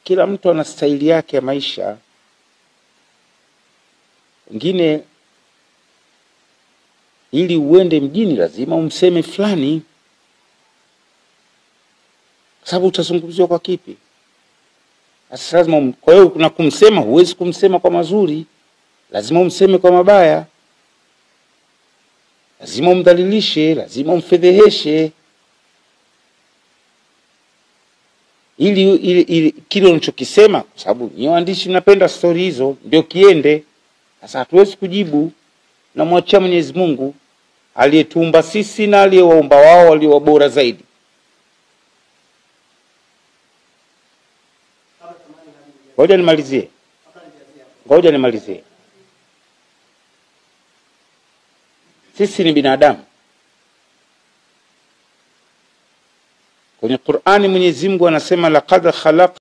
Kila mtu ana staili yake ya maisha. Wengine ili uende mjini lazima umseme fulani, kwa sababu utazungumziwa kwa kipi? Sasa lazima kwa hiyo kuna kumsema, huwezi kumsema kwa mazuri, lazima umseme kwa mabaya, lazima umdhalilishe, lazima umfedheheshe, ili kile unachokisema, kwa sababu nyinyi waandishi mnapenda story hizo, ndio kiende. Sasa hatuwezi kujibu, na mwachia Mwenyezi Mungu aliyetuumba sisi na aliyewaumba wao walio bora zaidi. Ngoja nimalizie. Ngoja nimalizie. Sisi ni binadamu. Kwenye Qur'ani Mwenyezi Mungu anasema laqad khalaq